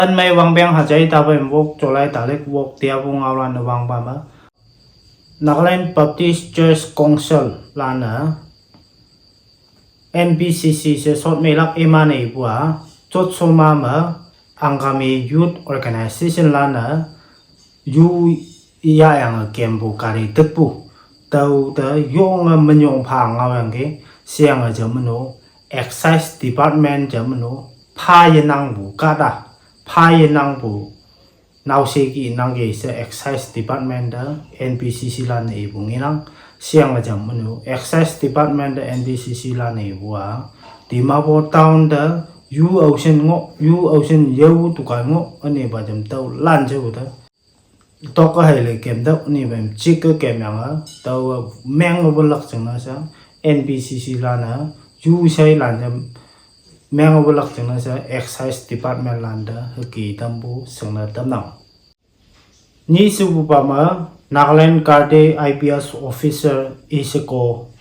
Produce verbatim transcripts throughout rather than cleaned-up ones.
Anmei wangpeng hajai tabe wok July tarik wok tiapu ngaolan wangpa me, Nagaland Baptist Church Council lan-e N B C C she short meilak iman-e ipu-a, Chotsoma me Angami Youth Organization lan-e yu yayange kempu kari tekpu, tao te yonge menyong pha ngaoyangki, sheyange ja meno, Excise Department ja meno, pha yenangpu kahta, pha yenangpu naosheki nangki she Excise Department te N B C C lan-e ipu ngenang, sheyange ja meno, Excise Department te N B C C lan-e ipu-a, Dimapur town te yu aoshin ngoh, yu aoshin yao tukai ngoh, ünepa jam tüo lan jao te tokke heile kemtüoh, ünepa jam chike kemyange, tüo menge welak jingne she, N B C C lan-e, yu shailan jam menge welak jingne she, Excise Department lan te hüke tampu shingne tamnang. Nyi shepupa me, Nagaland Guard I P S officer isheko,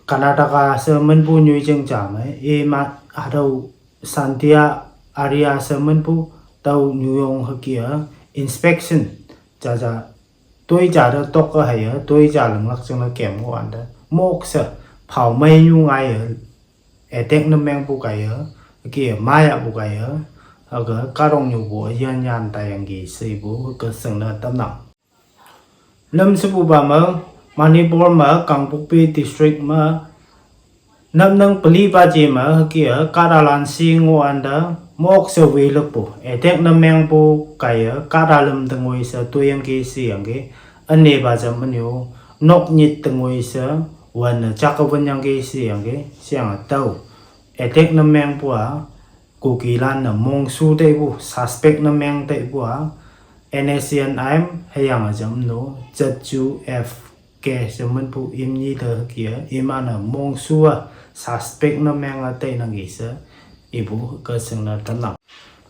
Karnataka she minpu nyoijing ja me, ima hatüo Santia area she minpu, tüo nyuyong hüke-a, inspection, jaja, toi ja te tokke heiye, toi ja linglak jingne kem ngohwante, mok she, phao meinyu ngaiye, attack ne mengpu kaiye, hüke-a, mayapu kaiye, hüke kahtoknyupu üyin yan taiyangki she ipu hüke shingne tamnang. Lüm shepupa me, Manipur me Kangpokpi district me, napnang peli baji me hüke-a kahtalan shi ngohwante, mok she welükpu, attack ne mengpu kaiye kahta lüm te ngoi she toiyangki sheyangki, ünepa jam menu, nok nyit te ngoi she, wanne jake wünyangki sheyangki, sheyange tüo attack ne mengpu-a, Kukilan-e mongshu teipu, suspect ne meng teipu-a, N S C N I M hüyange jam no, Z U F K she minpu imni te hüke-a, iman-e mongshu-a, suspect ne menge teinangki she, ipu hüke shingne tamnang.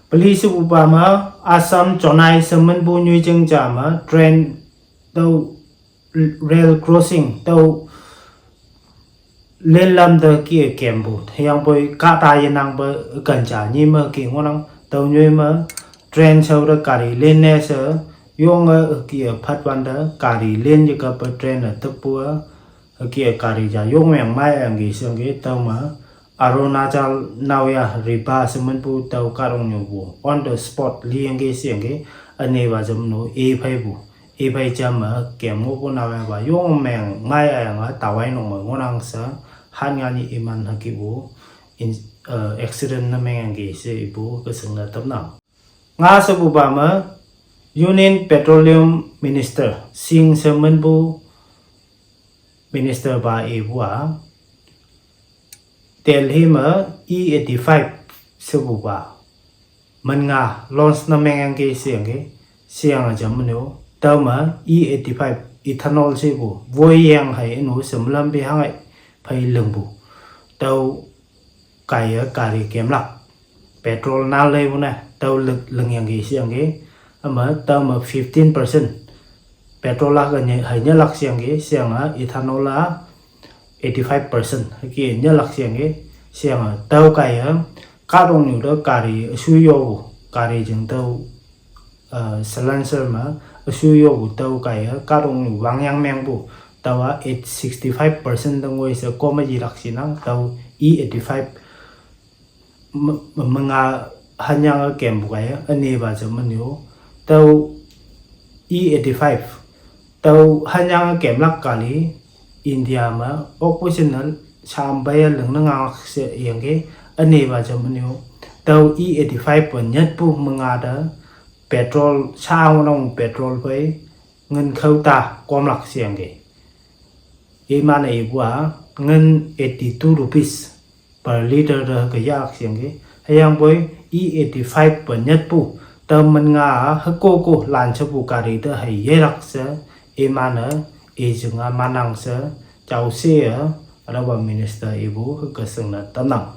Peli shepupa me, Assam Chennai she minpu nyoijing ja me, train tüo rail crossing tüo linlam te hüke kempu, hüyangpoi kahta yenangpe ken ja nyi me hüke ngohnang, tüo nyoi me train shao te gari linne she, yonge hüke phatwante gari lin yekape train-e teppu-a, hüke gari ja yong meng maiyangki sheyangki tüome, Arunachal naoya riba she minpu tüo kahtoknyupu on the spot liyangki sheyangki, ünepa jam no ipheipu, iphei jam me kem ngohpu naoyapa yong meng maiyange tawai nok me ngohnang she, han nga nyi iman hükepu, in, eh, accident ne mengyangki she ipu hüke shingne tamnang. Nga shepupa me, Union Petroleum Minister Singh she minpu minister pa ipu-a, Delhi me E eighty-five shepupa, min nga launch ne mengyangki sheyangki, sheyange jam menu, tüome E eighty-five ethanol shepu, woiyang hei ünu shemlampe hangai phei lingpu, tüo kaiye gari kemlak, petrol na leipu ne, tüo lik lingyangki sheyangki, üme tüome fifteen percent petrol-a ke nye, hei nyelak sheyangki, sheyange ethanol-a eighty-five percent hüke nyelak sheyangki, sheyange tüo kaiye, kahtoknyu te gari üshu yopu, gari jing tüo, eh, silencer me, üshu yopu tüo kaiye, kahtoknyu wangyang mengpu, tüowa eight, sixty-five percent te ngoi she kome yilak shinang, tüo E eighty-five me, me, menga hanyange kempu kaiye, ünepa jam menu, tüo E eighty-five, tüo hanyange kemlak gari, India me, opposition ne, shampeiye lingne nganglak sheyangki, ünepa jam menu, tüo E eighty-five pe nyatpu menga te, petrol, sha ngohnang petrol phei, ngin khao ta komlak sheyangki. Iman-e ipu-a, ngin eighty-two rupees per litre te hüke yahlak sheyangki. Hüyangpoi E eighty-five pe nyatpu, tüo min nga hükoko lan shepu gari te hei yelak she, iman-e, ijinga manang she, jaoshe-e, hatüopa minister ipu hüke shingne tamnang.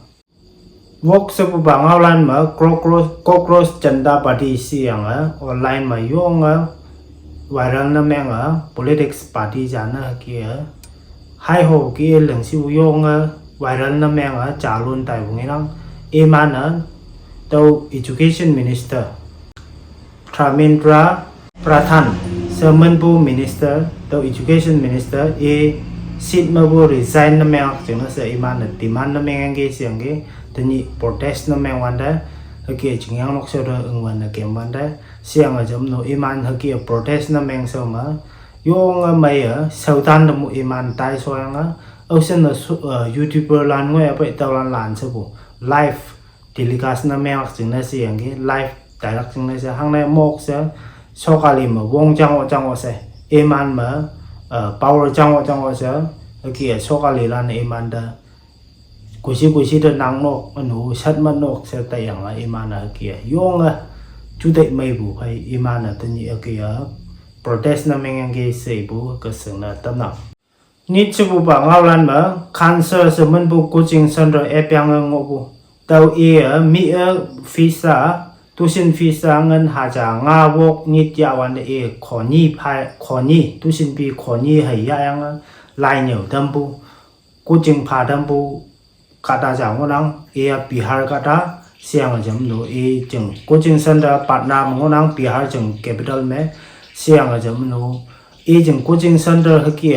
Wok shepupa ngaolan me Cockroach, Cockroach Janta Party sheyange online me yonge viral ne menge politics party ja ne hüke, haiho ke lingshipu yonge viral ne menge jalun taipu ngenang, iman-e tüo Education Minister Dharmendra Pradhan she minpu minister, tüo Education Minister e seat mepu resign ne menglak jingne she iman-e demand ne mengyangki sheyangki, tenyih protest ne mengwante, hüke chingyang nok shao te üngwün ne kemwante, sheyange jamno iman hüke protest ne mengshao me, yonge meiye shaotan te mu iman tai shoyange, aoshinne YouTuber lan ngoi apei tüolan lan shepu live telecast ne menglak jingne sheyangki, live tailak jingne she hangne mok she, sokali me wong jango jango she, iman me power jango jango she, hüke sokalilan-e imante kushi kushi te nang nok ünu shat me nok she taiyange iman-e hüke yonge juteih meipu phei iman-e tenyih hüke protest ne mengyangki she ipu hüke shingne tamnang. Nyit shepupa ngaolan me cancer she minpu coaching center epyange ngohpu, tüo iye mih-e fees-a, tuition fees-a ngin haja nga wok nyit yahwante i khonyi phei khonyi tuition fee khonyi hei yahyange, lai nyüo tampu, coaching pha tampu kahta ja ngohnang, iya Bihar kahta, sheyange jamno i jing coaching center Patna me ngohnang, Bihar jing capital me, sheyange jamno i jing coaching center hüke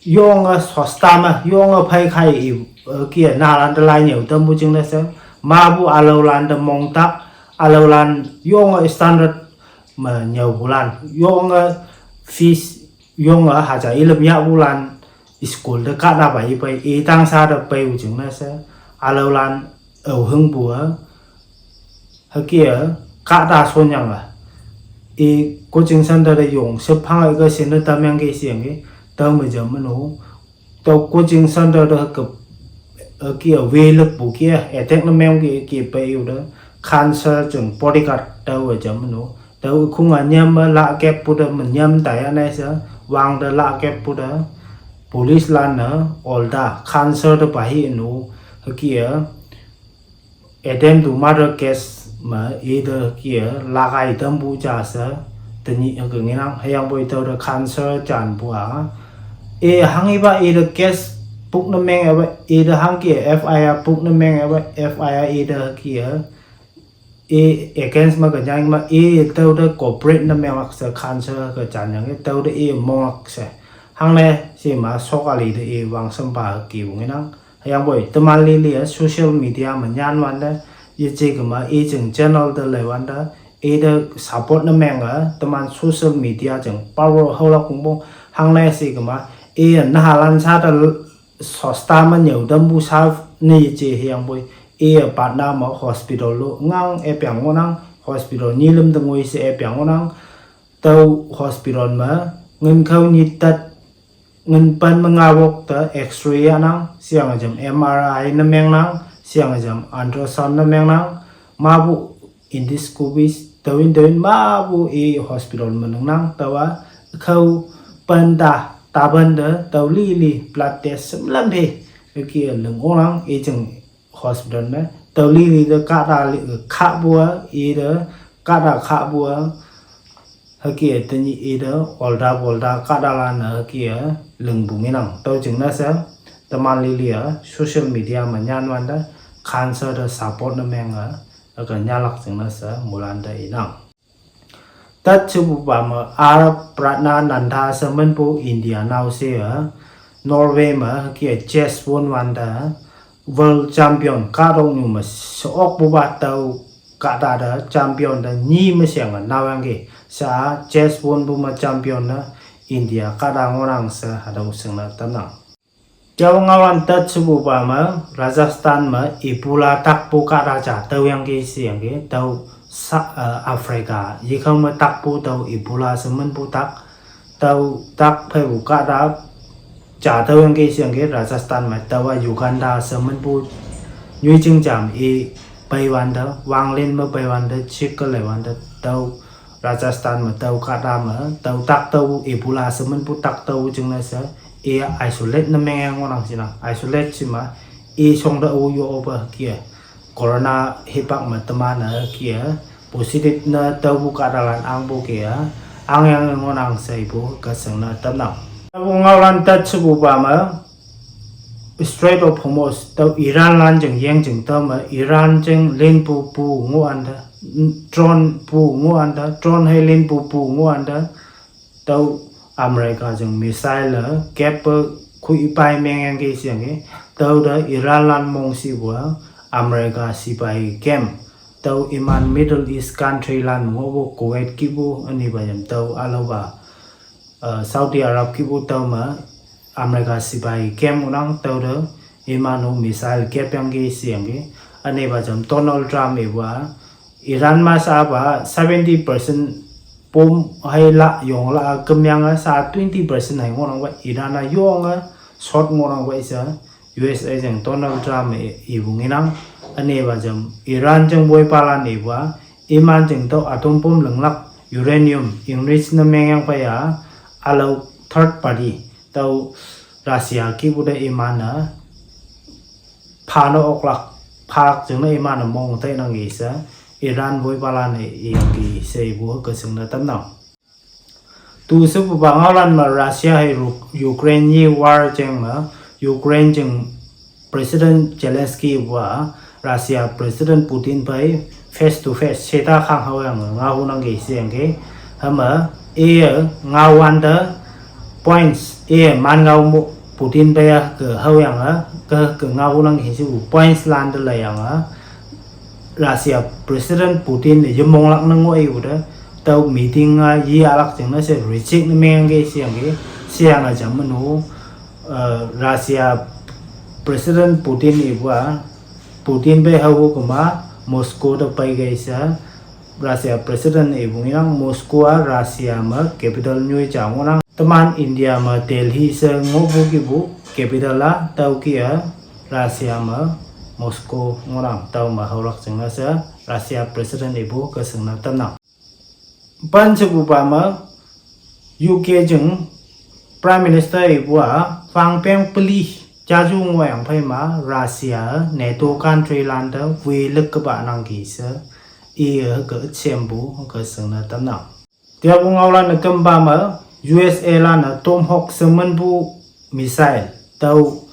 yonge sosta me yonge phei khai i, hüke nahalante lai nyüo tampu jingne she, mapu ülaolante mongtak, ülaolan yonge standard me nyüopulan, yonge fees, yonge haja ilüm yahpulan school te kahta pa ipei i tangsa te peipu jingne she, ülaolan aohingpu-a hüke kahta shonyange, i coaching center te yong shephange ke shinne tamyangki sheyangki, tüome jamno, tüo coaching center te hüke, hüke welükpu ke attack ne mengki ke peiyu te, cancer jing bodyguard tüowe jamno, tüo khunga nyam me lahkeppu te me nyam taiya ne she, wang te lahkeppu te, police lan-e olta cancer te pa hi ünu, hüke attempt to murder case me ite hüke lakai tampu ja she, tenyih hüke ngenang, hüyangpoi tüote cancer janpu-a, i hanghipa ite case book ne meng ape, ite hangke F I R book ne meng ape, F I R ite hüke i against me kenyang me i tüote cooperate ne menglak she cancer ke janyangki, tüote i monglak she, hangne shima sokali te i wangshempa hükepu ngenang. Hüyangpoi teman lili-a social media me nyanwante, yeje kema i jing channel te leiwante, ite support ne menge teman social media jing power haolak kongpong, hangne she kema, iye nahalan sha te sosta me nyüo tampu sha ne yeje hüyangpoi, iye Patna me hospital lo ngang epyang ngohnang, hospital nyilüm te ngoi she epyang ngohnang, tüo hospital me ngin khao nyit tat, ngin pen me nga wok te X-ray yahnang, sheyange jam M R I ne mengnang, sheyange jam ultrasound ne mengnang, mapu endoscopy, tüowin tüowin mapu i hospital me ningnang, tüowa khao pen ta, tapen te tüo lili blood test semlam phe, hüke ling ongnang i jing hospital me, tüo lili te kahta li, kahpu-a, ite kahta kahpu-a, hüke tenyih ite olta olta kahtalan-e hüke lingpu ngenang. Tüo jingne she, teman lili-a social media me nyanwante, cancer te support ne menge, hüke nyanlak jingne she moilante inang. Tat shepupa me R Pratna Nanda she minpu India nao she-a, Norway me hüke chess wonwante, world champion kahtoknyu me she-okpupa tüo kahta te champion te nyi me sheyange naoyangki, sha-a chess wonpu me champion ne India kahta ngohnang she hatüo shingne tamnang. Tüo ngaolan tat shepupa me, Rajasthan me Ebola takpu kahta ja tüoyangki sheyangki, tüo sa-, eh, Africa yekhao me takpu tüo Ebola she minpu tak, tüo tak pheipu kahta ja tüoyangki sheyangki, Rajasthan me tüowa Uganda she minpu nyoijing jam i peiwante, wanglin me peiwante, chik ke leiwante, tüo Rajasthan me tüo kahta me tüo tak tüo Ebola she minpu tak tüo jingne she, i isolate ne menge ngohnang shinang. Isolate shima, i shongte-o yo-ope hüke corona hipak me teman-e hüke positive ne tüopu kahtalan angpu ke-a, angyange ngohnang she ipu hüke shingne tamnang. Apu ngaolan tat shepupa me, Strait of Hormuz tüo Iran lan jing yeng jing tüome Iran jing linpu pu ngoh ante, drone pu ngoh ante, drone hei linpu pu ngoh ante, tüo America jing missile-e keppe khui pai mengyangki sheyangki. Tüote Iran lan mongshihpu-a America sipai camp, tüo iman Middle East country lan ngohpu Kuwait kihpu ünipa yam tüo ülaopa, uh, Saudi Arab kihpu tüome America sipai camp ngohnang. Tüote iman-o missile keppeyangki sheyangki. Ünipa jam Donald Trump ipu-a Iran me shapa seventy percent bomb hei la yong la kümyange sha twenty percent hei ngohnangpa Iran-a yonge shot ngohnangpa she U S A jing Donald Trump-e ipu ngenang. Ünipa jam Iran jing woipalan ipu-a iman jing tüo atom bomb linglak uranium enrich ne mengyangpei-a ülao third party tüo Russia kihpu te iman-e phane oklak, phalak jingne iman-e mong tainangki she Iran woipalan-e iyangki she ipu keshingne tamnang. Tu shepupa ngaolan me Russia hei Ru-, Ukraine nyi war jeng me Ukraine jing President Zelensky ipu-a Russia President Putin phei face to face sheta khang haoyange ngaohunangki sheyangki. Hüme iye ngaowante points iye man ngao mo Putin phei-a ke haoyange ke, ke ngaohunangki shepu points lante leiyange Russia President Putin-e yemonglak ne ngoh ipu te, tüo meeting-a yeyahlak jingne she reject ne mengyangki sheyangki. Sheyange jam meno, uh, Russia President Putin ipu-a, Putin phei haopu kema Moscow te peikei she Russia President ipu ngenang. Moscow-a Russia me capital nyoi ja ngohnang. Teman India me Delhi she ngohpu kihpu capital-a tüo kih-a Russia me Moscow ngohnang. Tüome haolak jingne she Russia President ipu keshingne tamnang. Pen shepupa me U K jing Prime Minister ipu-a wangpeng peli jaju ngohyang phei me Russia NATO country lante welikke pa nangki she iye ke shempu keshingne tamnang. Tiapu ngaolan-e kümpa me U S A lan-e Tomahawk she minpu missile tüo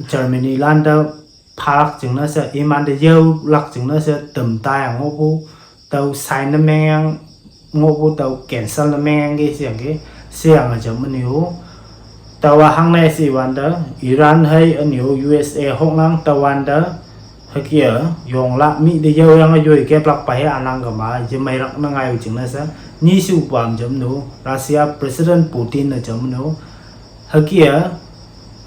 Germany lante phalak jingne she imante yaolak jingne she tem tayang ngohpu, tüo sign ne mengyang ngohpu tüo cancel ne mengyangki sheyangki. Sheyange jam meno, tüowa hangne she wante Iran hei ünyu U S A hoknang tüowante hüke-a yongla mi te yaoyange yoi keplak pa he ünang kema yemeilak ne ngaipu jingne she. Nyi shepupa me jam meno Russia President Putin-e jam meno, hüke-a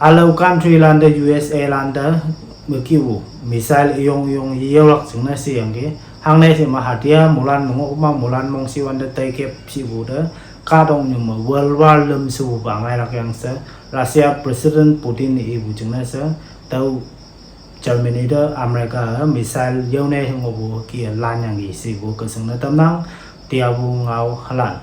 ülao country lante U S A lante me kihpu missile yong yong yeyaolak jingne sheyangki. Hangne she me hatia moilan me ngohma moilan mongshih wante teikep shipu te kahtoknyu me World War lüm shepupa ngailak yang she Russia President Putin-e ipu jingne she tüo Germany te America missile yaone ngohpu ke lanyangki shepu keshingne tamnang. Tiapu ngao halan.